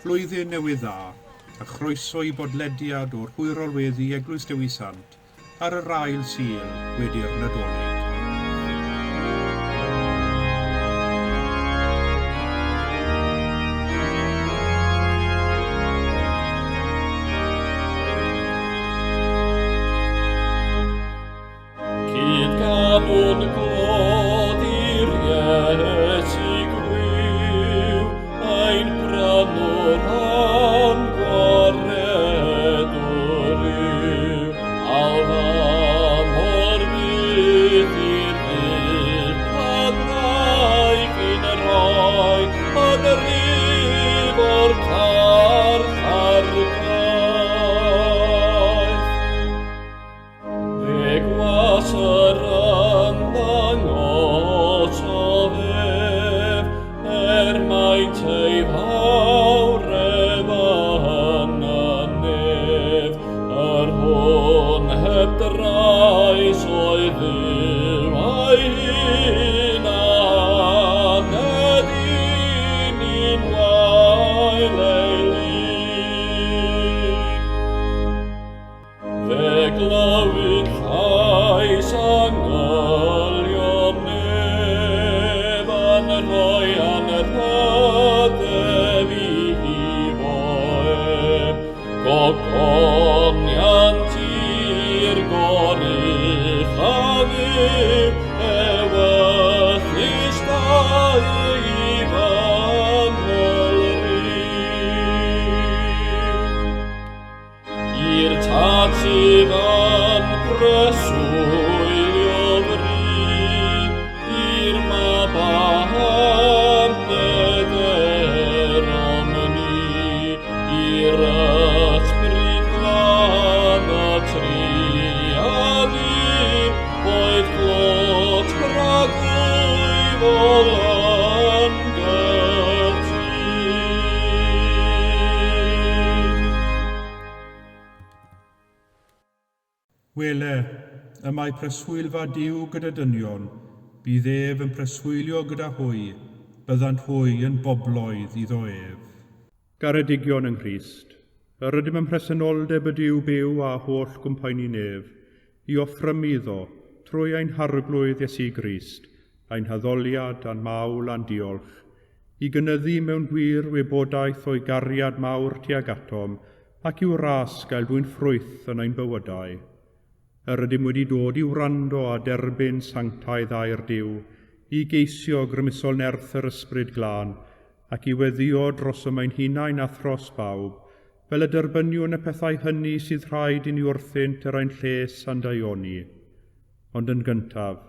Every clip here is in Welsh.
Blwyddyn Newydd Dda, a chroeso i bodlediad o'r hwyrol weddi Eglwys Dewi Sant ar yr ail Sul wedi'r Nadolig. Cyd-ganwn glod i'r Iesu gwiw, ein prynwr a'n gwaredwr yw. Alfam o'r byd i'r byd, pan ddaeth i'n rhoi yn rhydd o'r carchar gaeth. Fe gwas yr ymddangos ef, er maint ei fawr ef yn y nef, yr hwn heb drais oedd Dduw a'i hun a aned i ni'n wael ei lun. Fe glywyd llais angylion nef yn rhoi anrhydedd i fo ef. Gogoniant i'r goruchaf yw ewyllys da i fanwl ryw. I'r Tad sydd yn preswylio fri, i'r Mab a aned erom ni, i'r Ysbryd Glân y tri yn un, boed glod tragwyddol yn gytûn. Wele, y mae preswylfa Duw gyda dynion, bydd ef yn preswylio gyda hwy, byddant hwy yn bobloedd iddo ef. Garedigion yng Nghrist, yr ydym ym mhresenoldeb y Duw byw a holl gwmpaenu nef, i offrymu iddo, trwy ein Harglwydd Iesu Grist, ein haddoliad a'n mawl a'n diolch, i gynyddu mewn gwir wybodaeth o'i gariad mawr tuag atom, ac i'w ras gael dwyn ffrwyth yn ein bywydau. Yr ydym wedi dod i wrando a derbyn sanctaidd air Duw, i geisio grymusol nerth yr Ysbryd Glân, ac i weddïo drosom ein hunain a thros bawb, fel y derbyniwn y pethau hynny sydd rhaid i ni wrthynt er ein lles a'n daioni. Ond yn gyntaf,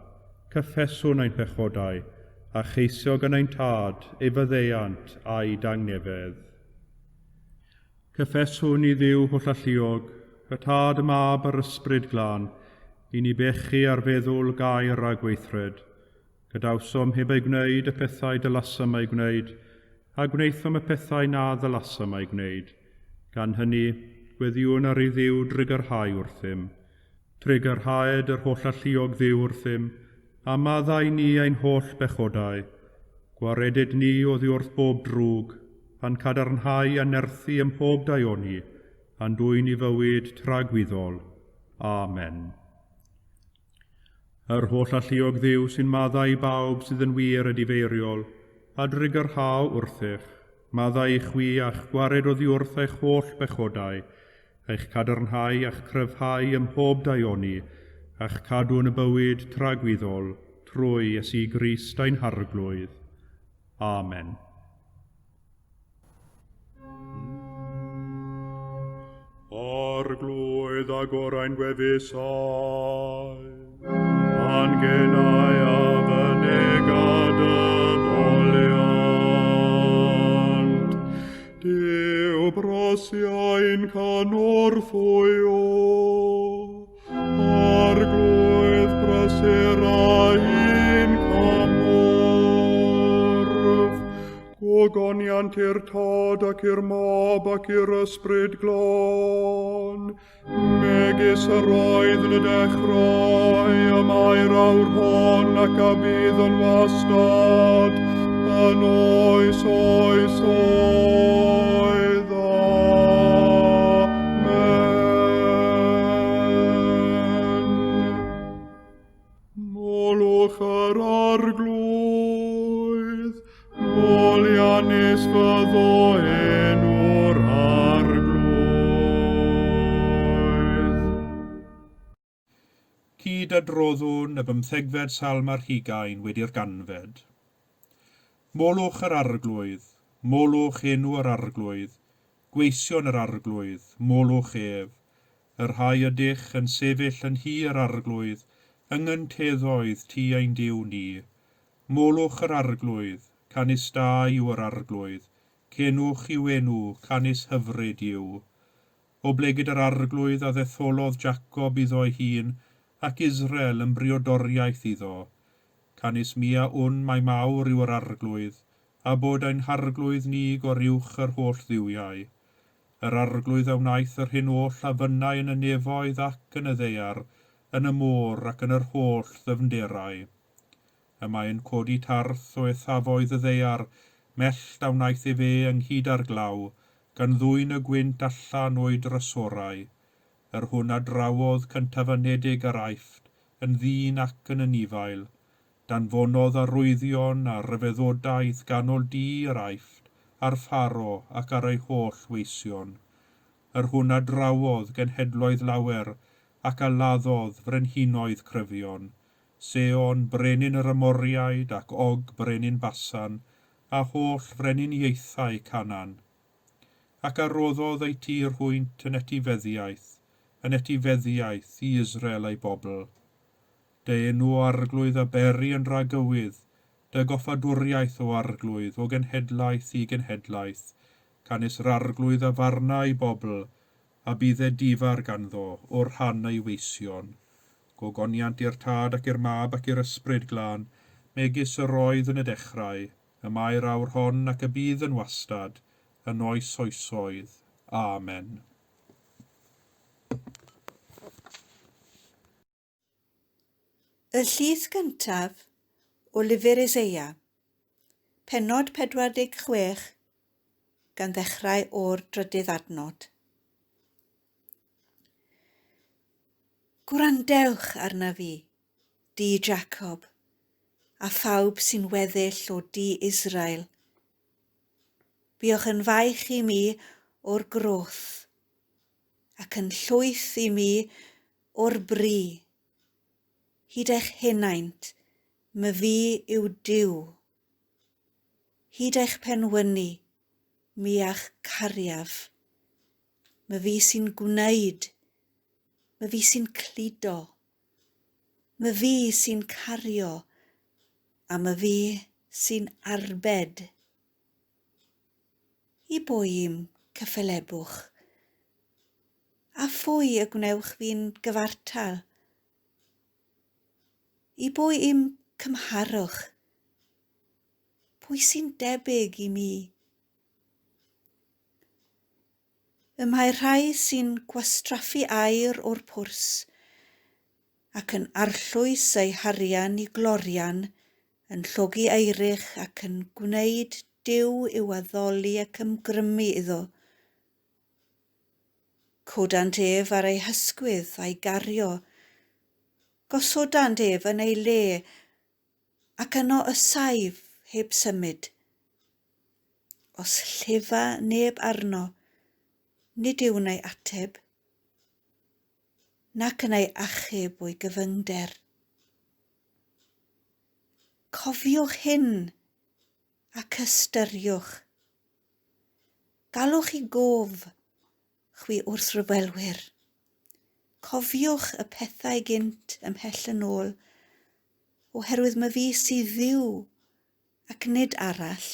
cyffeswn ein pechodau, a cheisio gan ein Tad ei faddeuant a'i dangnefedd. Cyffeswn i Dduw hollalluog, y Tad, y Mab a'r Ysbryd Glân, i ni bechu ar feddwl, gair a gweithred. Gadawsom heb ei gwneud y pethau dylasam eu gwneud, a gwnaethom y pethau na ddylasam eu gwneud. Gan hynny, gweddïwn ar i Dduw drugarhau wrthym. Trugarhaed yr hollalluog Dduw wrthym, a maddau ni ein holl bechodau. Gwareded ni oddi wrth bob drwg, a'n cadarnhau a nerthu ym mhob daioni, a'n dwyn i fywyd tragwyddol. Amen. Yr hollalluog Dduw sy'n maddau i bawb sydd yn wir edifeiriol, a drugarhau wrthych, maddau i chwi a'ch gwared oddi wrth eich holl bechodau, eich cadarnhau a'ch cryfhau ym mhob daioni, a'ch cadw yn y bywyd tragwyddol, trwy Iesu Grist ein Harglwydd. Amen. Arglwydd agor ein gwefusau, a'n genau a fynega dy foliant. Duw brysia ein cynorthwyo, Arglwydd prysura ein cymorth. Gogoniant i'r Tad ac i'r Mab ac i'r Ysbryd Glân, megis yr oedd yn y dechrau, y mae'r awr hon ac a bydd yn wastad, yn oes oes oes. fyddo enw'r Arglwydd. Cyd-adroddwn y bymthegfed salm ar hugain wedi'r ganfed. Molwch yr Arglwydd, molwch enw yr Arglwydd, gweision yr Arglwydd, molwch ef, y rhai ydych yn sefyll yn nhŷ yr Arglwydd, yng nghynteddoedd tŷ ein Duw ni. Molwch yr Arglwydd, canys da yw yr Arglwydd, cenwch i'w enw, canys hyfryd yw. Oblegid yr Arglwydd a ddetholodd Jacob iddo ei hun, ac Israel yn briodoriaeth iddo. Canys mi a wn mai mawr yw yr Arglwydd, a bod ein Harglwydd ni goruwch yr holl dduwiau. Yr Arglwydd a wnaeth yr hyn oll a fynnai yn y nefoedd ac yn y ddaear, yn y môr ac yn yr holl ddyfnderau. Y mae yn codi tarth o eithafoedd y ddaear, mellt a wnaeth efe ynghyd â'r glaw, gan ddwyn y gwynt allan o'i drysorau. Yr hwn a drawodd cyntaf-anedig yr Aifft, yn ddyn ac yn anifail. Danfonodd arwyddion a rhyfeddodau i'th ganol di yr Aifft, ar Pharo ac ar ei holl weision. Yr hwn a drawodd genhedloedd lawer, ac a laddodd frenhinoedd cryfion, Seon, brenin yr Amoriaid, ac Og, brenin Basan, a holl freniniaethau Canaan. Ac a roddodd eu tir hwynt yn etifeddiaeth, yn etifeddiaeth i Israel ei bobl. Dy enw, O Arglwydd, a beri yn dragywydd, dy goffadwriaeth, O Arglwydd, o genhedlaeth i genhedlaeth, canys yr Arglwydd a farna ei bobl, a bydd edifar ganddo o'r rhan ei weision. Gogoniant i'r Tad ac i'r Mab ac i'r Ysbryd Glân, megis yr oedd yn y dechrau, y mae'r awr hon ac y bydd yn wastad, yn oes oesoedd. Amen. Y llith gyntaf o lyfr Eseia, pennod 46, gan ddechrau o'r drydydd adnod. Gwrandewch arna fi, di Jacob, a phawb sy'n weddill o di Israel. Buoch yn faich i mi o'r groth, ac yn llwyth i mi o'r bri. Hyd eich henaint, myfi yw Duw. Hyd eich penwyni, mi a'ch cariaf. Myfi sy'n gwneud, myfi sy'n cludo, myfi sy'n cario, a myfi sy'n arbed. I bwy i'm cyffelebwch? A phwy y gwnewch fi'n gyfartal? I bwy i'm cymharwch? Pwy sy'n debyg i mi? Y mae rhai sy'n gwastraffu aur o'r pwrs ac yn arllwys eu harian i glorian, yn llogi eirych ac yn gwneud Duw i'w addoli ac ymgrymu iddo. Codant ef ar ei hysgwydd a'i gario. Gosodant ef yn ei le, ac yno y saif heb symud. Os llifa neb arno, nid yw'n ei ateb, nac yn ei achub o'i gyfyngder. Cofiwch hyn ac ystyriwch. Galwch i gof, chwi wrthryfelwyr. Cofiwch y pethau gynt ymhell yn ôl, oherwydd my fi sydd Dduw, ac nid arall.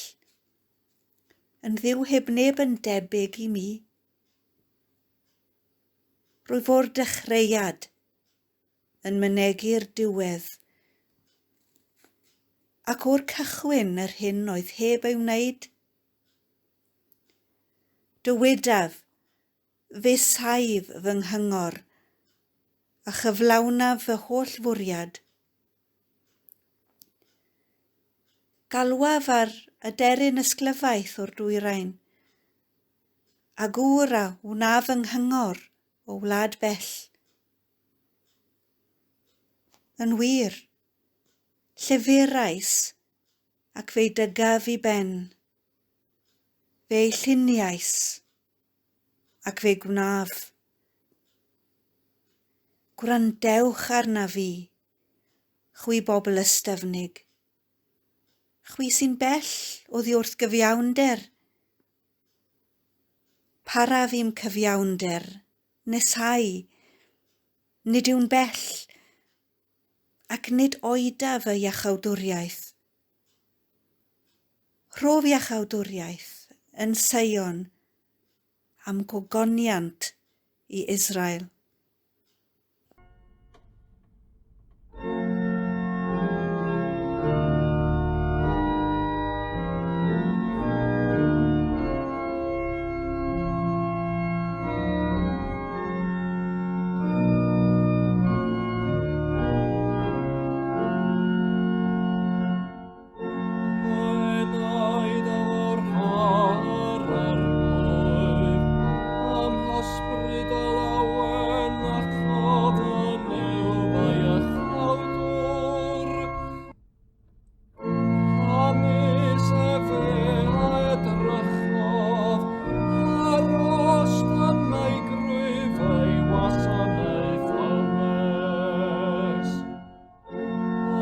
Yn Dduw heb neb yn debyg i mi. Rwyf o'r dechreuad yn mynegi'r diwedd, ac o'r cychwyn yr hyn oedd heb ei wneud. Dywedaf, fe saif fy nghyngor, a chyflawnaf fy holl fwriad. Galwaf ar aderyn ysglyfaeth o'r dwyrain, a gŵr a wna fy nghyngor o wlad bell. Yn wir, lleferais ac fe'i dygaf i ben. Fe'i lluniais, ac fe gwnaf. Gwrandewch arnaf fi, chwi bobl ystyfnig. Chwi sy'n bell oddi wrth gyfiawnder. Paraf i'm cyfiawnder, neshau. Nid yw'n bell, ac nid oeda fy iachawdwriaeth. Rhof iachawdwriaeth yn Seion am gogoniant i Israel.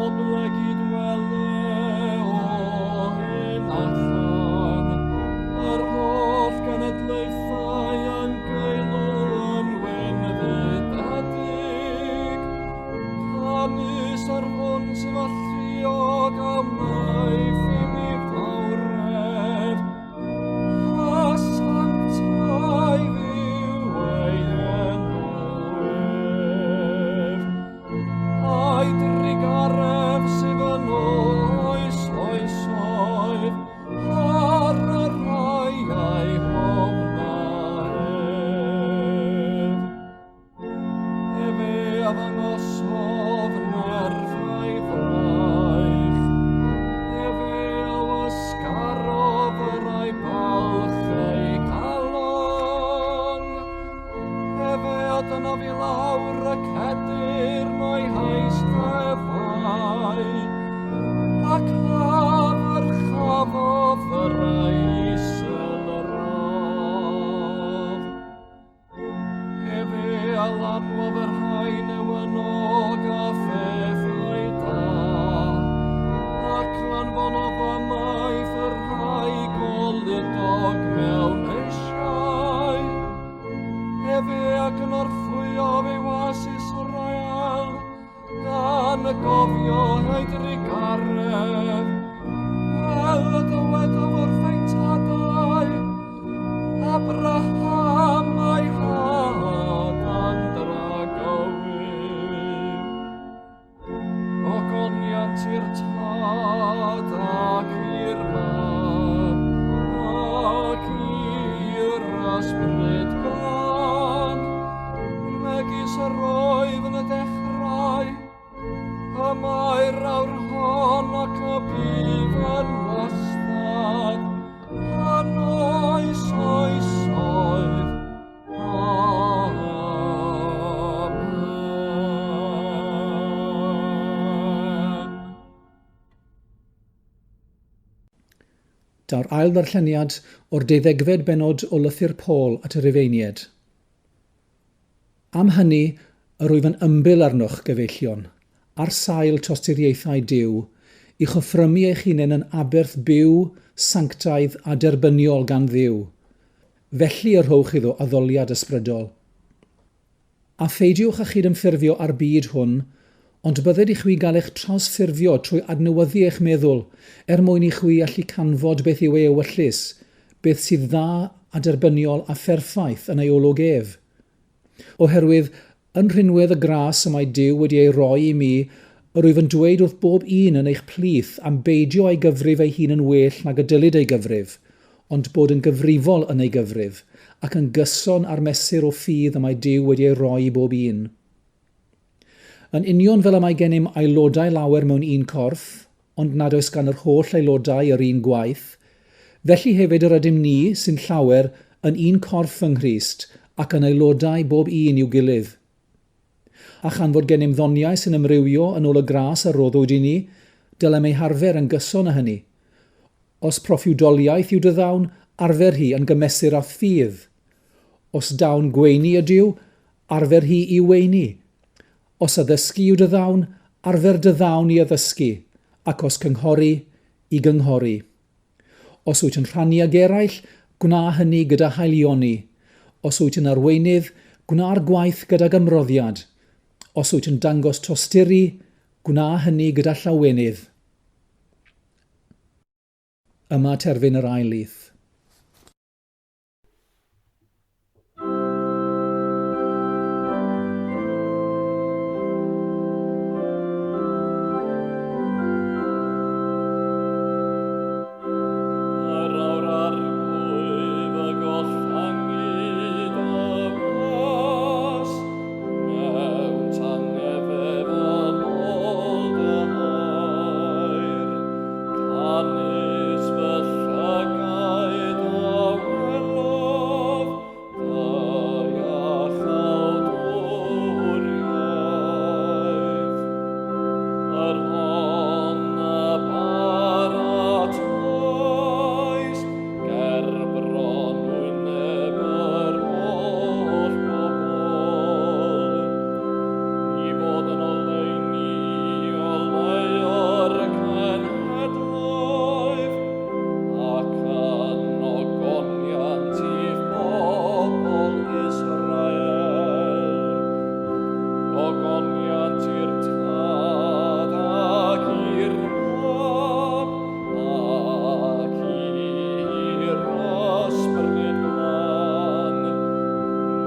Oblegid wele o hyn allan, yr holl genedlaethau yn geilw yn wynfydedig. Canys yr hwn sydd alluog a wnaiff i mi fawredd, a sanctaidd yw ei enw ef. A'i drugaredd sydd yn oes oesoedd, ar y rhai a'i hofna ef. Efe a ddangosodd nerth a'i fraich, efe a wasgarodd yr ai balch ei calon. Efe a dynodd i lawr y cedyrn o'i heisteddfau, ac a ddyrchafodd yr isel radd. Efe a lanwodd yr rhai newynog a phethau da, ac anfonodd ymaith y rhai goludog mewn eisiau. Efe a gynorthwyodd ei was Israel, gan y gofio ei drugaredd, fel y dywedodd wrth ein tadau, Abraham a'i had yn dragywydd. Ogoniant i'r Tad ac i'r Mab ac i'r Ysbryd Glân, megis yr oedd yn y dechrau, y mae'r awr hon ac y bydd yn wastad, yn oes oesoedd. Daw'r ail ddarlleniad o'r deuddegfed bennod o lythyr Paul at y Rufeiniaid. Am hynny, yr wyf yn ymbil arnoch, gyfeillion, ar sail tosturiaethau Duw, i'ch offrymu eich hunain yn aberth byw, sanctaidd a derbyniol gan Dduw, Felly y rhowch iddo addoliad ysbrydol. A pheidiwch â chydymffurfio â'r byd hwn, ond bydded i chwi gael eich trawsffurfio trwy adnewyddu eich meddwl, er mwyn i chwi allu canfod beth yw ei ewyllys, beth sydd dda a derbyniol a pherffaith yn ei olwg ef. Oherwydd, yn rhinwedd y gras y mae Duw wedi ei roi i mi, yr wyf yn dweud wrth bob un yn eich plith am beidio â'i gyfrif ei hun yn well nag y dylid ei gyfrif, ond bod yn gyfrifol yn ei gyfrif, ac yn gyson â'r mesur o ffydd y mae Duw wedi ei roi i bob un. Yn union fel y mae gennym aelodau lawer mewn un corff, ond nad oes gan yr holl aelodau yr un gwaith, felly hefyd yr ydym ni, sy'n llawer, yn un corff yng Nghrist, ac yn aelodau bob un i'w gilydd. A chan fod gennym ddoniau sy'n amrywio yn ôl y gras a roddwyd i ni, dylem eu harfer yn gyson â hynny. Os proffwydoliaeth yw dy ddawn, arfer hi yn gymesur â'th ffydd. Os dawn gweini ydyw, arfer hi i weini. Os addysgu yw dy ddawn, arfer dy ddawn i addysgu, ac os cynghori, i gynghori. Os wyt yn rhannu ag eraill, gwna hynny gyda haelioni. Os wyt yn arweinydd, gwna'r gwaith gydag ymroddiad. Os wyt yn dangos tosturi, gwna hynny gyda llawenydd. Yma terfyn yr ail lith. Yr awr arglwydd y gollangid y gwas, mewn tangnefedd yn ôl dy air. Canys fy llygaid a welodd dy iachawdwriaeth. Yr hon a baratoais ger bron wyneb yr holl bobl, i fod yn oleuni oleuo'r cenhedloedd, ac yn ogoniant i'th bobl Israel. Gogoniant i'r Tad ac i'r Mab ac i'r Ysbryd Glân,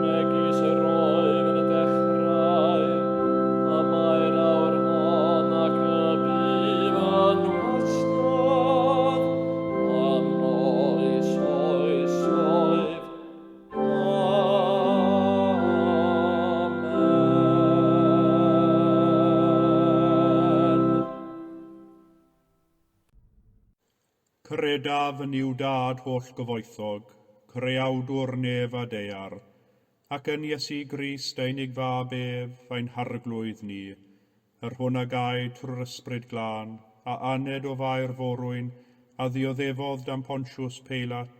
megis yr oedd yn y dechrau, y mae'r awr hon ac y bydd yn wastad, yn oes oesoedd. Amen. Credaf yn Nuw Dad holl-gyfoethog, Creawdwr nef a daear, ac yn Iesu Grist ei unig Fab ef, ein Harglwydd ni, yr hwn a gaed trwy'r Ysbryd Glân, a aned o Fair Forwyn, a ddioddefodd dan Pontius Peilat,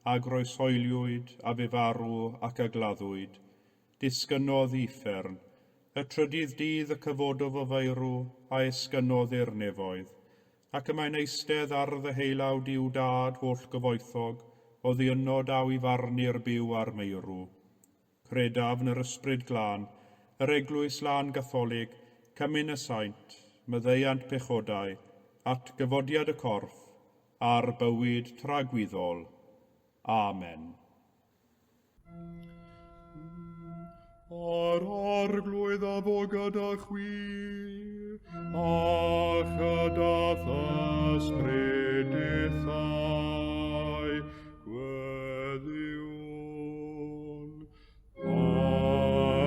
a groeshoeliwyd, a fu farw, ac a gladdwyd. Disgynnodd i uffern. Y trydydd dydd y cyfododd o feirw, a esgynnodd i'r nefoedd. Ac y mae'n eistedd ar ddeheulaw Duw Dad holl-gyfoethog, oddi yno daw i farnu'r byw a'r meirw. Credaf yn yr Ysbryd Glân, yr Eglwys Lân Gatholig, Cymun y Saint, maddeuant pechodau, atgyfodiad y corff, a'r bywyd tragwyddol. Amen. A'r Arglwydd a fo gyda chwi, a chyda th'ysbryd dithau, gweddïwn.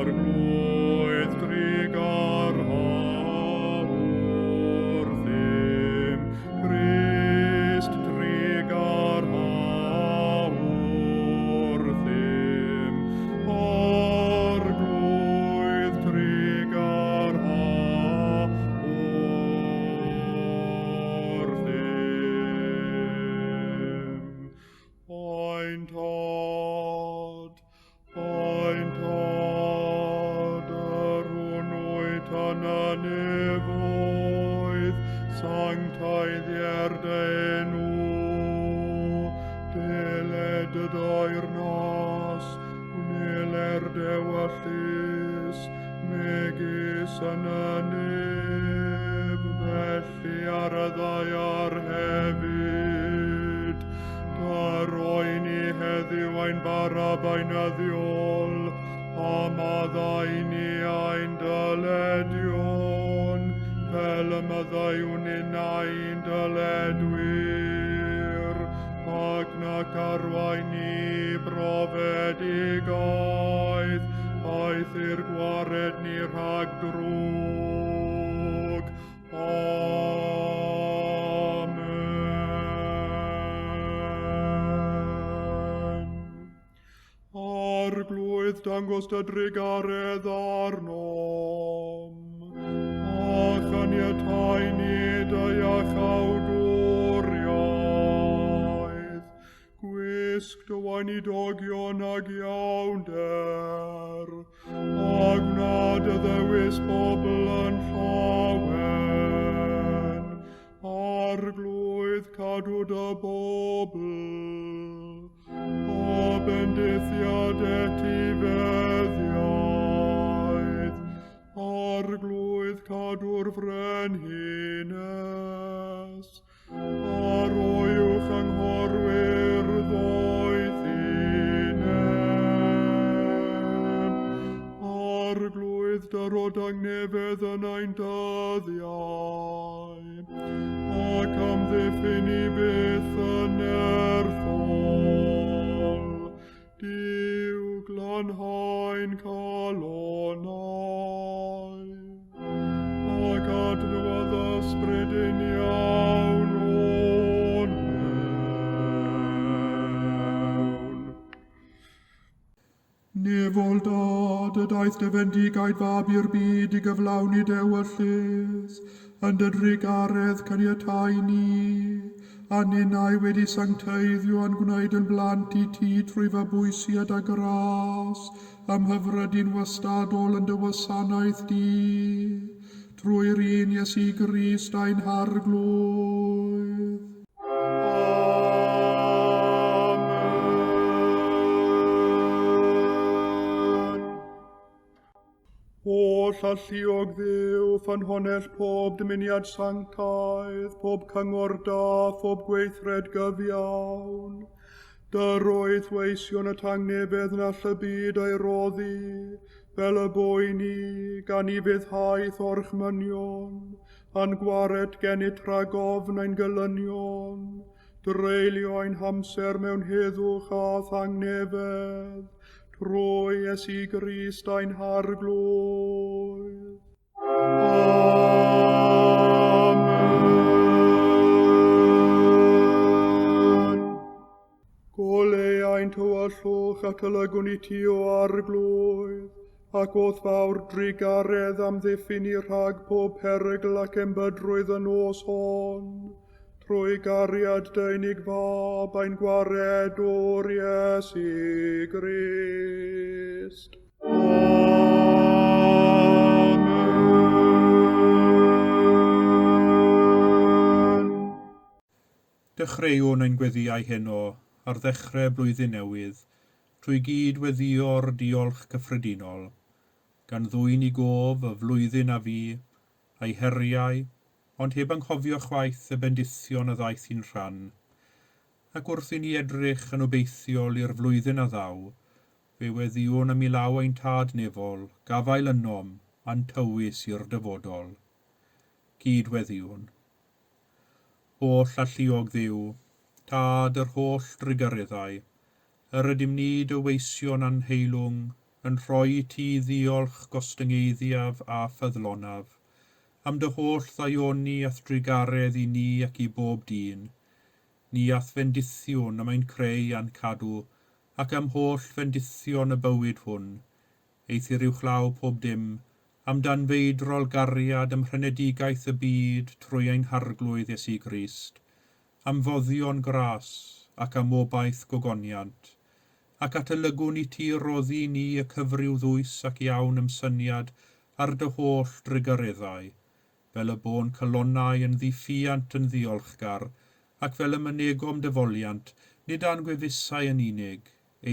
Arglwydd drugarha wrthym, Crist drugarha wrthym, Arglwydd drugarha wrthym. Ein Tad, ein Tad, yr hwn wyt yn y nefoedd, sancteiddier dy enw, deled dy deyrnas, gwneler d'ewyllys, megis yn y nef, felly ar y ddaear hefyd. Da roi ni heddiw ein bara beunyddiol, a maddau ni ein dyledion, fel y maddeuwn ninnau i'n dyledwyr, ac nac arwain ni brofedigaeth, aeth i'r gwared ni rhag drwg. Amen. Arglwydd, dangos dy drugaredd arnom, a chaniatau ni dy iachawdwriaeth. Gwisg dy weinidogion ag iawnder, a gwna dy ddewis bobl yn llawen. Arglwydd, cadw dy bobl, a bendithiad etifeddiaeth. Arglwydd, cadw'r frenhines, a roi uwch anghorwyr ddoethineb. Arglwydd, dyro dangnefedd yn ein dyddiau, ac amddiffyn i byth yn nerthol. Duw, glanhau'n calonnau, ac adnewyddu ysbryd uniawn o'n mewn. Nefol Dad, y daeth dy fendigaid fab i'r byd i gyflawni dy ewyllys, yn dy drugaredd caniatáu ni, a ninnau wedi sancteiddio a'n gwneud yn blant i ti trwy fabwysiad a gras, ymhyfrydu'n wastadol yn dy wasanaeth di, trwy'r un Iesu Grist ein Harglwydd. Amen. Holl alluog Dduw, ffynhonnell pob dymuniad sanctaidd, pob cyngor da, phob gweithred gyfiawn, dyroedd weision y tangnefedd na all y byd ei roddi, fel y boeni, gan i fuddhaeth orchmynion, a'n gwared gennyt rhag ofn ein gelynion, dreulio ein hamser mewn heddwch a thangnefedd, trwy Iesu Grist ein Harglwydd. Amen. Goleuai'n tywyllwch at y lygwn i ti o Arglwydd, ac o'th fawr drugaredd amddiffyn i rhag pob perygl ac embydrwydd y nos hon, trwy gariad dy unig fab ein gwaredwr Iesu Grist. Amen. Dechreuwn ein gweddïau heno ar ddechrau blwyddyn newydd trwy gyd weddïo'r diolch cyffredinol, gan ddwyn i gof y flwyddyn a fu, a'i heriau, ond heb anghofio chwaith y bendithion a ddaeth i'n rhan. Ac wrth i ni edrych yn obeithiol i'r flwyddyn a ddaw, fe weddïwn am i law ein Tad nefol gafael ynom a'n tywys i'r dyfodol. Cyd weddïwn. Holl alluog Dduw, Tad yr holl drugareddau, yr ydym ni dy weision a'n heilwng, yn rhoi i ti ddiolch gostyngeiddiaf a ffyddlonaf, am dy holl ddaioni a'th drugaredd i ni ac i bob dyn. Ni a'th fendithiwn am ein creu a'n cadw, ac am holl fendithion y bywyd hwn. Eithr uwchlaw pob dim, am danfeidrol gariad ym mhrynedigaeth y byd trwy ein Harglwydd Iesu Grist, am foddion gras ac am obaith gogoniant, ac at y lygwn i ti roddi ni y cyfryw ddwys ac iawn ymsyniad ar dy holl drugareddau, fel y bo'n calonnau yn ddiffuant yn ddiolchgar, ac fel y mynegom dy foliant, nid a'n gwefusau yn unig,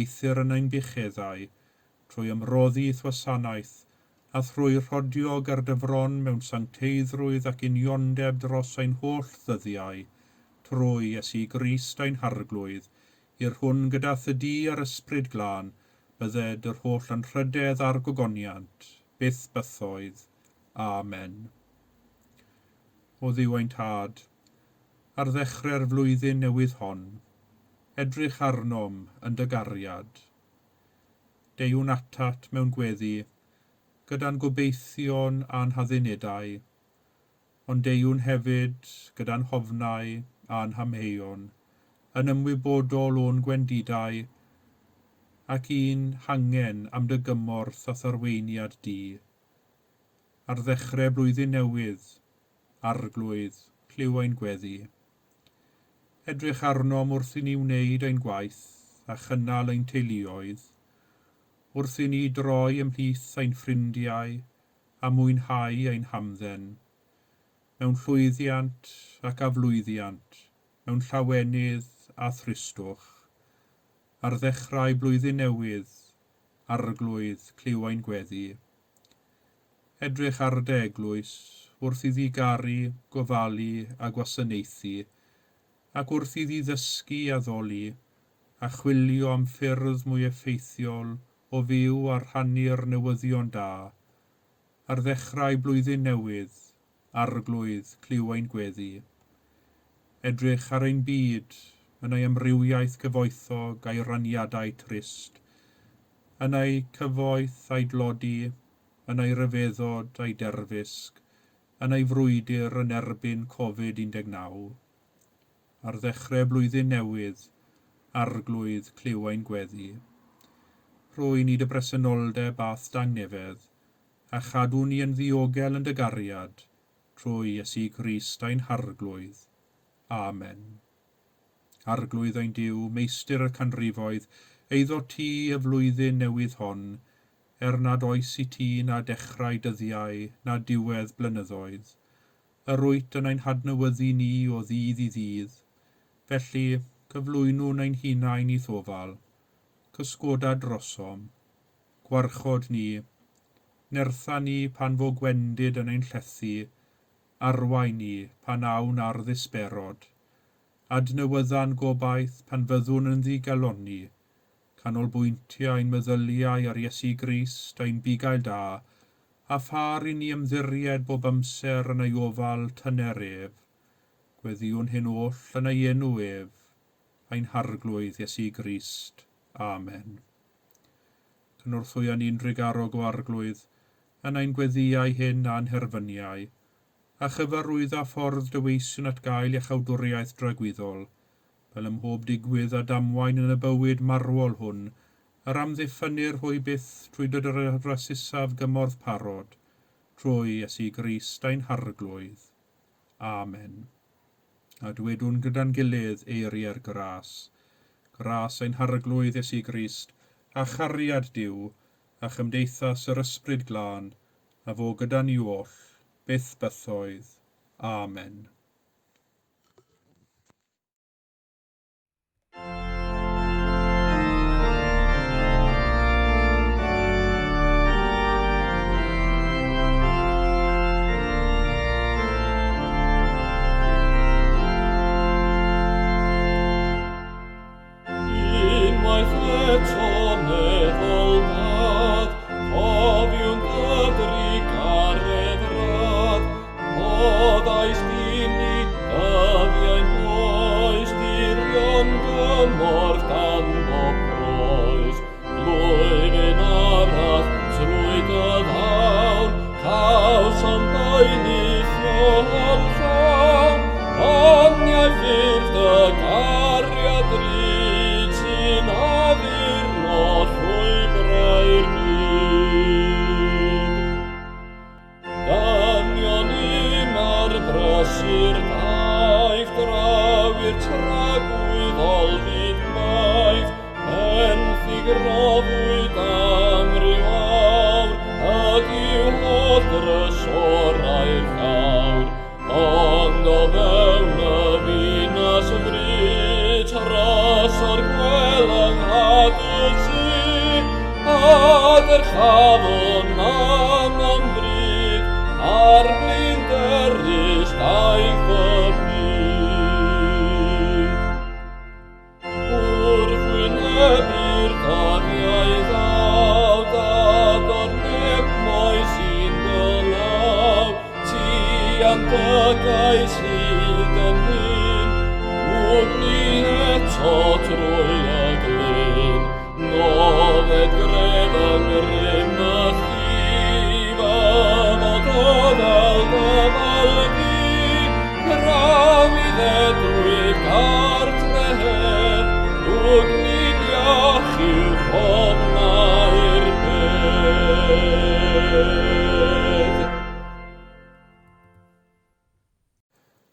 eithr yn ein bucheddau, trwy ymroddi i'th wasanaeth, a thrwy rhodio ger dy fron mewn sancteiddrwydd ac uniondeb dros ein holl ddyddiau, trwy Iesu Grist ein Harglwydd, i'r hwn gyda thydi a'r Ysbryd Glân, bydded yr holl anrhydedd a'r gogoniant, byth bythoedd. Amen. O Dduw ein Tad, ar ddechrau'r flwyddyn newydd hon, edrych arnom yn dy gariad. Deuwn atat mewn gweddi, gyda'n gobeithion a'n haddunedau, ond deuwn hefyd gyda'n hofnau a'n hamheuon, yn ymwybodol o'n gwendidau, ac i'n hangen am dy gymorth a'th arweiniad di. Ar ddechrau blwyddyn newydd, Arglwydd, clyw ein gweddi. Edrych arnom wrth i ni wneud ein gwaith a chynnal ein teuluoedd, wrth i ni droi ymhlith ein ffrindiau a mwynhau ein hamdden, mewn llwyddiant ac aflwyddiant, mewn llawenydd a thristwch. Ar ddechrau blwyddyn newydd, Arglwydd, clyw ein gweddi. Edrych ar dy eglwys, wrth iddi garu, gofalu a gwasanaethu, ac wrth iddi ddysgu addoli, a chwilio am ffyrdd mwy effeithiol o fyw a rhannu'r newyddion da. Ar ddechrau blwyddyn newydd, Arglwydd, clyw ein gweddi. Edrych ar ein byd, yn ei amrywiaeth cyfoethog a'i raniadau trist, yn ei cyfoeth a'i dlodi, yn ei ryfeddod a'i derfysg, yn ei frwydr yn erbyn Covid-19. Ar ddechrau blwyddyn newydd, Arglwydd, clyw ein gweddi. Rhoi ni dy bresenoldeb a'th dangnefedd, a chadw ni yn ddiogel yn dy gariad, trwy Iesu Grist ein Harglwydd. Amen. Arglwydd ein Duw, meistr y canrifoedd, eiddo ti y flwyddyn newydd hon, er nad oes i ti na dechrau dyddiau na diwedd blynyddoedd. Yr wyt yn ein hadnewyddu ni o ddydd i ddydd. Felly, cyflwynwn ein hunain i'th ofal. Cysgoda drosom. Gwarchod ni. Nertha ni pan fo gwendid yn ein llethu. Arwain ni pan awn ar ddisberod. Adnewydda'n gobaith pan fyddwn yn ddigalonni. Canolbwyntia ein meddyliau ar Iesu Grist ein bugail da, a phâr i ni ymddiried bob amser yn ei ofal tyner ef. Gweddïwn hyn oll yn ei enw ef, ein Harglwydd Iesu Grist. Amen. Cynorthwya ni'n drugarog o Arglwydd, yn ein gweddïau hyn a'n herfyniau, a chyfarwydda ffordd dy weision at gael iachawdwriaeth dragwyddol, fel ym mhob digwydd a damwain yn y bywyd marwol hwn, yr amddiffynnir hwy byth trwy dy rasusaf gymorth parod, trwy Iesu Grist ein Harglwydd. Amen. A dwedwn gyda'n gilydd eiriau'r gras. Gras ein Harglwydd Iesu Grist, a chariad Duw, a chymdeithas yr Ysbryd Glân, a fo gyda ni oll, byth bythoedd. Amen. Unwaith eto meddwl dad, cofiwn dy drugaredd rad, rhoddaist i ni dyddiau'n oes, dirion gymorth dan bob croes. Blwyddyn arall trwy dy ddawn, cawsom beunillio yn llawn, oniau ffyrdd dy gariad ryd sy'n addurno llwybrau'r byd. Dynion un ar brysur daith, draw i'r tragwyddol fyd maith, benthyg roddwyd am ryw awr, ydyw holl drysorau'r llawr. Ond o fewn y ddinas fryd, trysor gwel yng nghad y tŷ, a dyrchafwn am am bryd, ar flinder is daith y byd. Wrth wynebu'r dyddiau ddaw, dad o'r neb moes i'n dy law, ti a'n dygais hyd yn hyn, dwg ni eto trwy y glyn. Nofed gref yng ngrym y llif, a fod o ddal dyfal fi, draw i ddedwydd gartre hen, dwg ni'n iach i'w chofnau'r bedd.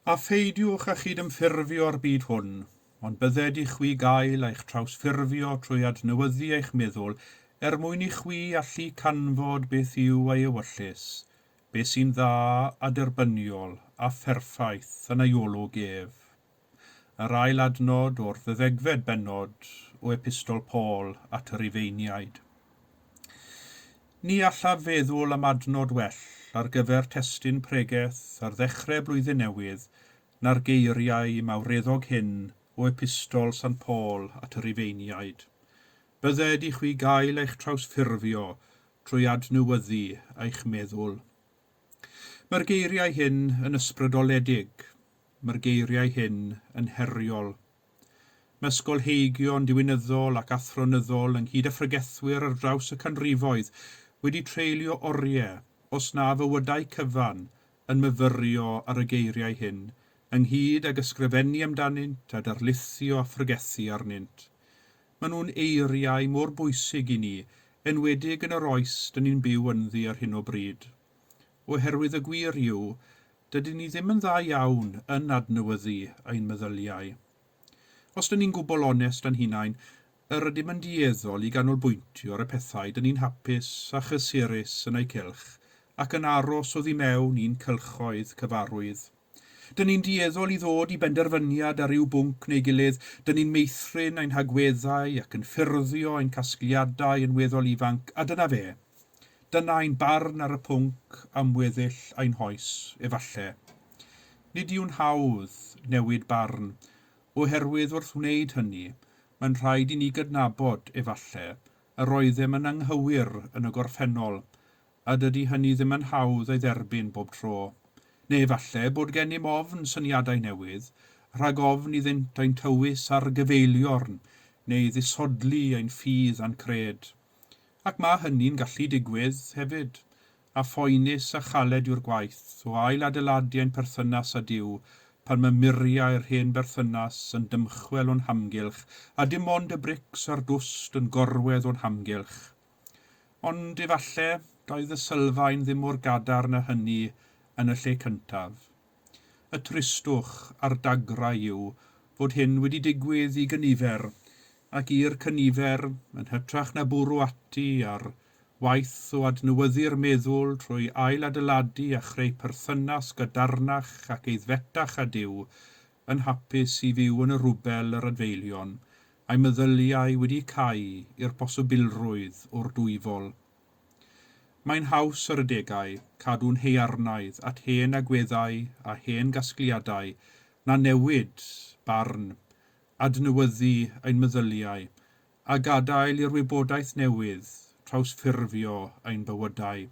A pheidiwch â chydymffurfio â'r byd hwn, Ond bydded i chwi gael eich trawsffurfio trwy adnewyddu eich meddwl, er mwyn i chwi allu canfod beth yw ei ewyllys, beth sy'n dda a derbyniol a pherffaith yn ei olwg ef. Yr ail adnod o'r ddeuddegfed bennod o Epistol Paul at y Rufeiniaid. Ni allaf feddwl am adnod well ar gyfer testun pregeth ar ddechrau blwyddyn newydd na'r geiriau mawreddog hyn o Epistol Sant Paul at y Rufeiniaid. Bydded i chwi gael eich trawsffurfio trwy adnewyddu eich meddwl. Mae'r geiriau hyn yn ysbrydoledig. Mae'r geiriau hyn yn heriol. Mae ysgolheigion diwinyddol ac athronyddol ynghyd â phregethwyr ar draws y canrifoedd wedi treulio oriau, os na fywydau cyfan, yn myfyrio ar y geiriau hyn, ynghyd ag ysgrifennu amdanynt a darlithio a phregethu arnynt. Maen nhw'n eiriau mor bwysig i ni, enwedig yn yr oes dyn ni'n byw ynddi ar hyn o bryd. Oherwydd y gwir yw, dydyn ni ddim yn dda iawn yn adnewyddu ein meddyliau. Os dyn ni'n gwbl onest â'n hunain, yr ydym yn dueddol i ganolbwyntio ar y pethau dyn ni'n hapus a chysurus yn eu cylch ac yn aros oddi mewn i'n cylchoedd cyfarwydd. Dyn ni'n dueddol i ddod i benderfyniad ar ryw bwnc neu gilydd, dyn ni'n meithrin ein hagweddau ac yn ffurfio ein casgliadau yn weddol ifanc, a dyna fe. Dyna ein barn ar y pwnc am weddill ein hoes, efalle. Nid yw'n hawdd newid barn, oherwydd wrth wneud hynny, mae'n rhaid i ni gydnabod, efalle, yr oeddem yn anghywir yn y gorffennol, a dydy hynny ddim yn hawdd ei dderbyn bob tro. Neu efalle bod gennym ofn syniadau newydd, rhag ofn iddynt ein tywys ar gyfeiliorn neu ddisodli ein ffydd a'n cred. Ac mae hynny'n gallu digwydd, hefyd. A phoenus a chaled yw'r gwaith o ail-adeiladu ein perthynas â Duw pan mae muriau'r hen berthynas yn dymchwel o'n hamgylch a dim ond y brics a'r dwst yn gorwedd o'n hamgylch. Ond efalle, doedd y sylfaen ddim mor gadarn â hynny yn y lle cyntaf. Y tristwch a'r dagrau yw fod hyn wedi digwydd i gynifer, ac i'r cynifer, yn hytrach na bwrw ati ar waith o adnewyddu'r meddwl trwy ail-adeiladu a chreu perthynas gadarnach ac aeddfetach â Duw, yn hapus i fyw yn y rwbel yr adfeilion, a'i meddyliau wedi cau i'r posibilrwydd o'r dwyfol. Mae'n haws ar adegau cadw'n haearnaidd at hen agweddau a hen gasgliadau na newid barn, adnewyddu ein meddyliau, a gadael i'r wybodaeth newydd trawsffurfio ein bywydau.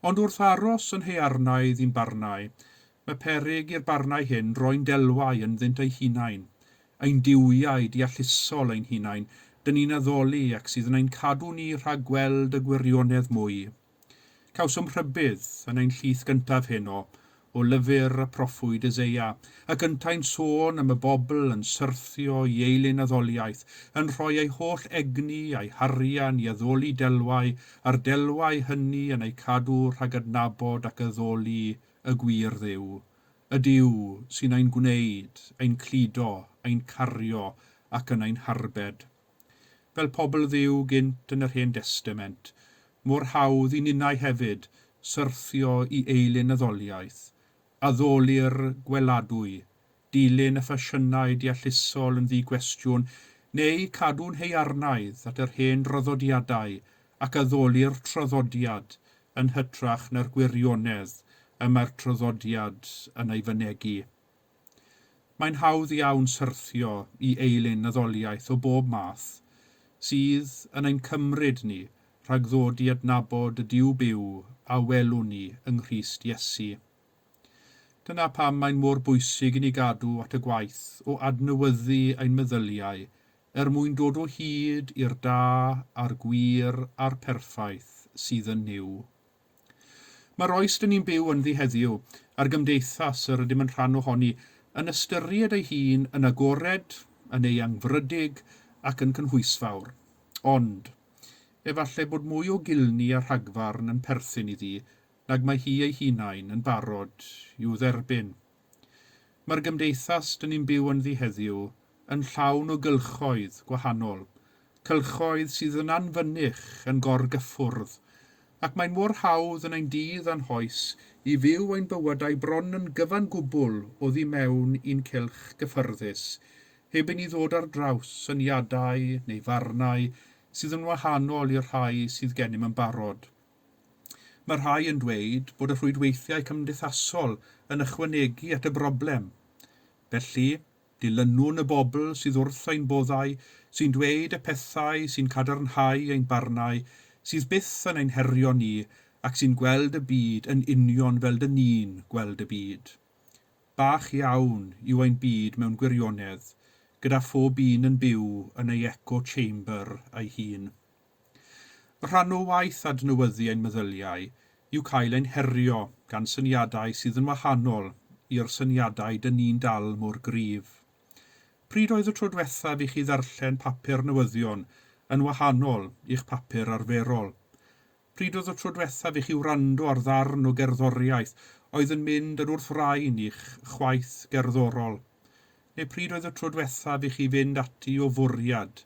Ond wrth aros yn haearnaidd i'n barnau, mae peryg i'r barnau hyn roi'n delwau ynddynt eu hunain, ein duwiau deallusol ein hunain, dyn ni'n addoli ac sydd yn ein cadw ni rhag gweld y gwirionedd mwy. Cawsom rhybudd yn ein llith gyntaf heno o lyfr y proffwyd Eseia, ac yntau'n sôn am y bobl yn syrthio i eilun addoliaeth, yn rhoi eu holl egni a'u harian i addoli delwau, a'r delwau hynny yn eu cadw rhag adnabod ac addoli y gwir Dduw, y Duw sy'n ein gwneud, ein cludo, ein cario ac yn ein harbed. Fel pobl Dduw gynt yn yr Hen Destament, mor hawdd i ninnau hefyd syrthio i eilun addoliaeth, addoli'r gweladwy, dilyn y ffasiynau deallusol yn ddi-gwestiwn, neu cadw'n haearnaidd at yr hen draddodiadau ac addoli'r traddodiad yn hytrach na'r gwirionedd y mae'r traddodiad yn ei fynegi. Mae'n hawdd iawn syrthio i eilun addoliaeth o bob math, sydd yn ein cymryd ni rhag ddod i adnabod y Duw byw a welwn ni yng Nghrist Iesu. Dyna pam mae'n mor bwysig i ni gadw at y gwaith o adnewyddu ein meddyliau er mwyn dod o hyd i'r da a'r gwir a'r perffaith sydd yn Nuw. Mae'r oes dyn ni'n byw ynddi heddiw, a'r gymdeithas yr ydym yn rhan ohoni, yn ystyried ei hun yn agored, yn eangfrydig ac yn cynhwysfawr. Ond, efallai bod mwy o gulni a rhagfarn yn perthyn iddi nag mae hi ei hunain yn barod i'w dderbyn. Mae'r gymdeithas dyn ni'n byw ynddi heddiw yn llawn o gylchoedd gwahanol, cylchoedd sydd yn anfynych yn gorgyffwrdd, ac mae'n mor hawdd yn ein dydd a'n hoes i fyw ein bywydau bron yn gyfan gwbl oddi mewn i'n cylch gyffyrddus, heb i ni ddod ar draws syniadau neu farnau sydd yn wahanol i'r rhai sydd gennym yn barod. Mae rhai yn dweud bod y rhwydweithiau cymdeithasol yn ychwanegu at y broblem. Felly, dilynwn y bobl sydd wrth ein boddau, sy'n dweud y pethau sy'n cadarnhau ein barnau, sydd byth yn ein herio ni ac sy'n gweld y byd yn union fel dyn ni'n gweld y byd. Bach iawn yw ein byd mewn gwirionedd, gyda phob un yn byw yn ei echo chamber ei hun. Rhan o waith adnewyddu ein meddyliau yw cael ein herio gan syniadau sydd yn wahanol i'r syniadau dyn ni'n dal mor gryf. Pryd oedd y tro dwethaf i chi ddarllen papur newyddion yn wahanol i'ch papur arferol? Pryd oedd y tro dwethaf i chi wrando ar ddarn o gerddoriaeth oedd yn mynd yn wrth-raen i'ch chwaeth gerddorol? Neu pryd oedd y tro dwethaf i chi fynd ati o fwriad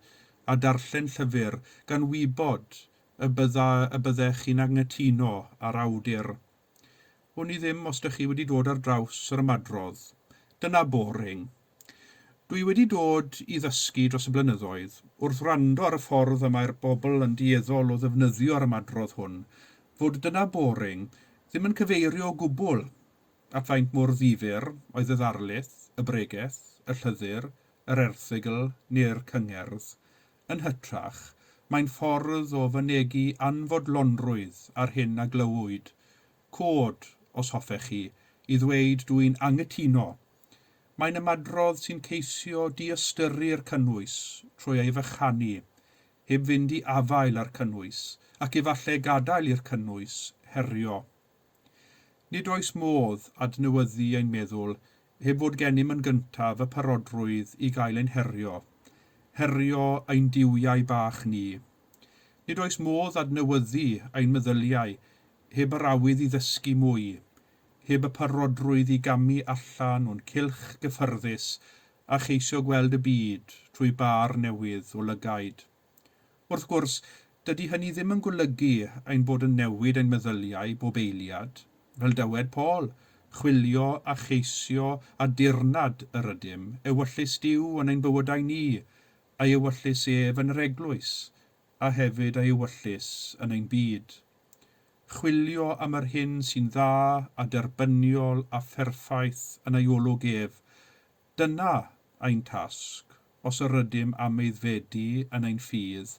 a darllen llyfr gan wybod y bydda y byddech chi'n anghytuno â'r awdur? Wn i ddim os dych chi wedi dod ar draws yr ymadrodd. Dyna boring. Dwi wedi dod i ddysgu dros y blynyddoedd, wrth wrando ar y ffordd y mae'r bobl yn dueddol o ddefnyddio'r ymadrodd hwn, fod dyna boring ddim yn cyfeirio o gwbl at faint mor ddifyr oedd y ddarlith, y bregeth, y llythyr, yr erthygl neu'r cyngerdd. Yn hytrach, mae'n ffordd o fynegi anfodlonrwydd ar hyn a glywyd. Cod, os hoffech chi, i ddweud dw i'n anghytuno. Mae'n ymadrodd sy'n ceisio diystyru'r cynnwys trwy ei fychanu, heb fynd i afael â'r cynnwys, ac efallai gadael i'r cynnwys herio. Nid oes modd adnewyddu ein meddwl heb fod gennym yn gyntaf y parodrwydd i gael ein herio, herio ein duwiau bach ni. Nid oes modd adnewyddu ein meddyliau heb yr awydd i ddysgu mwy, heb y parodrwydd i gamu allan o'n cylch gyffyrddus a cheisio gweld y byd trwy bâr newydd o lygaid. Wrth gwrs, dydy hynny ddim yn golygu ein bod yn newid ein meddyliau bob eiliad. Fel dywed Paul, chwilio a cheisio a dirnad yr ydym, ewyllys Duw yn ein bywydau ni, a'i ewyllys ef yn yr eglwys, a hefyd ei ewyllys yn ein byd. Chwilio am yr hyn sy'n dda a derbyniol a pherffaith yn ei olwg ef, Dyna ein tasg, os yr ydym am aeddfedu yn ein ffydd,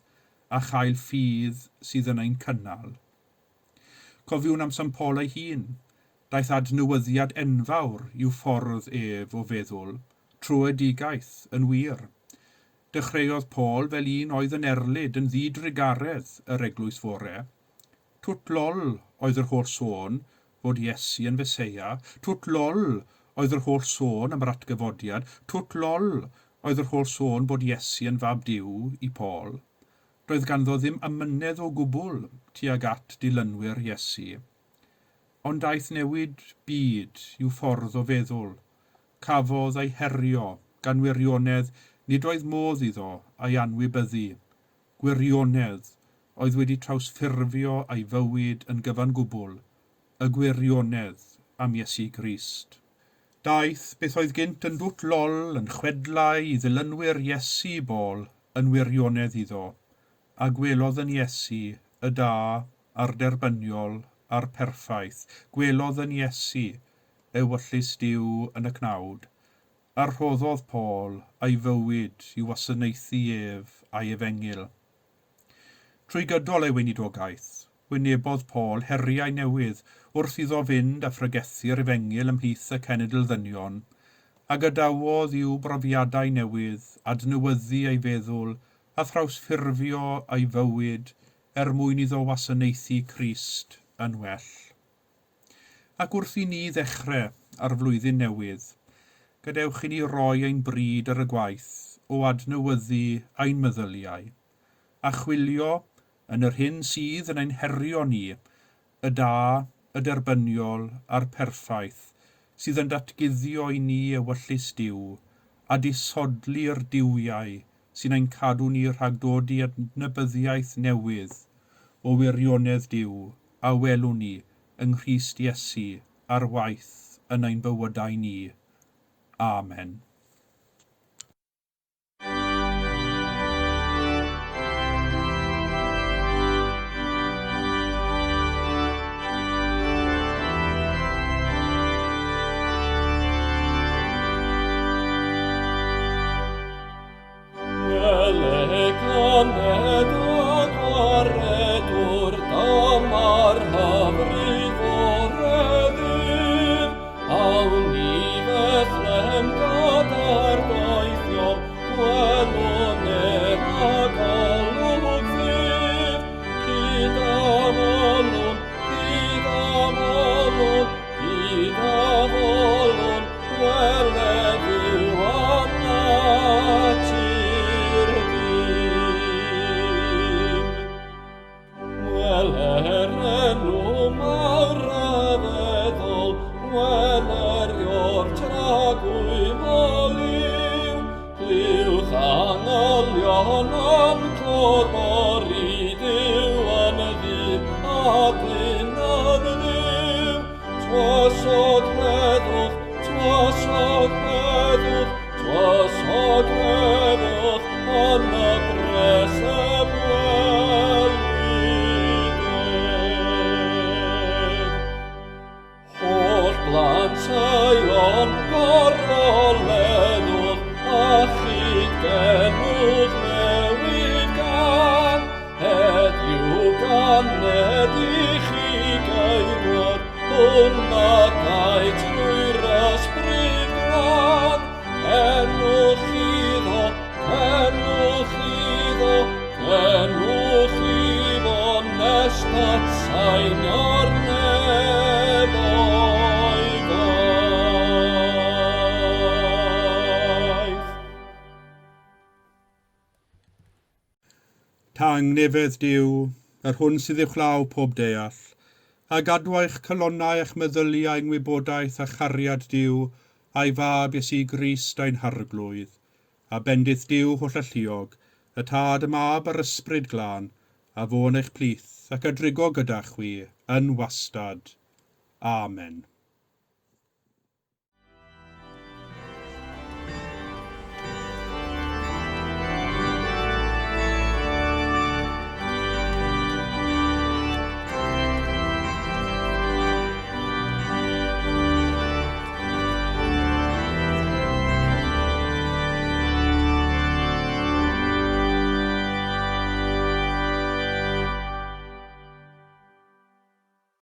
a chael ffydd sydd yn ein cynnal. Cofiwn am Sant Paul ei hun, daeth adnewyddiad enfawr i'w ffordd ef o feddwl, tröedigaeth, yn wir. Dechreuodd Paul fel un oedd yn erlid yn ddi-drugaredd yr eglwys fore. Twt lol oedd yr holl sôn fod Iesu yn Feseia, twt lol oedd yr holl sôn am yr atgyfodiad, twt lol oedd yr holl sôn bod Iesu yn Fab Duw i Paul. Doedd ganddo ddim amynedd o gwbl tuag at dilynwyr Iesu. Ond daeth newid byd i'w ffordd o feddwl. Cafodd ei herio gan wirionedd nid oedd modd iddo ei anwybyddu. Gwirionedd oedd wedi trawsffurfio ei fywyd yn gyfan gwbl, y gwirionedd am Iesu Grist. Daeth beth oedd gynt yn dwt lol yn chwedlau i ddilynwyr Iesu bol yn wirionedd iddo, a gwelodd yn Iesu y da a'r derbyniol a'r perffaith, gwelodd yn Iesu ewyllys Duw yn y cnawd, a rhoddodd Paul ei fywyd i wasanaethu ef a'i efengyl. Trwy gydol ei weinidogaeth, wynebodd Paul heriau newydd wrth iddo fynd a phregethu'r efengyl ymhlith y cenedl ddynion, a gadawodd i'w brofiadau newydd adnewyddu ei feddwl a thrawsffurfio ei fywyd er mwyn iddo wasanaethu Crist yn well. Ac wrth i ni ddechrau ar flwyddyn newydd, gadewch i ni roi ein bryd ar y gwaith o adnewyddu ein meddyliau, a chwilio yn yr hyn sydd yn ein herio ni, y da, y derbyniol a'r perffaith, sydd yn datguddio i ni ewyllys Duw, a disodli'r duwiau sy'n ein cadw ni rhag dod i adnabyddiaeth newydd o wirionedd Duw a welwn ni yng Nghrist Iesu ar waith yn ein bywydau ni. Amen. Wele ganed y gwaredwr, dyma'r hyfryd fore ddydd. Awn i Fethlehem gyda'r doethion, gwelwn ef â golwg ddydd. Cyd afolwn, cyd afolwn, cyd afolwn, wele Dduw am natur dyn. Wele'r enw mawr ryfeddol, wele'r ior tragwyddol yw, Clywch angylion yn clodfori Duw yn ddyn a dyn yn Dduw. Tywysog heddwch, tywysog heddwch, tywysog heddwch yn y preseb welwyd ef. Holl blant Seion, goroleddwch, a chyd-genwch newydd gan. Heddiw ganed i chi geidwad, hwn a gau trwy'r ysbryd glân. Cenwch iddo, cenwch iddo, cenwch iddo nes datsainio'r nefoedd aeth. Tangnefedd Duw, yr hwn sydd uwchlaw pob deall, a gadw eich calonnau a'ch meddyliau yng ngwybodaeth a chariad Duw a'i Fab Iesu Grist ein Harglwydd. A bendith Duw hollalluog, y Tad, y Mab a'r Ysbryd Glân, a fo yn eich plith ac a drigo gyda chwi yn wastad. Amen.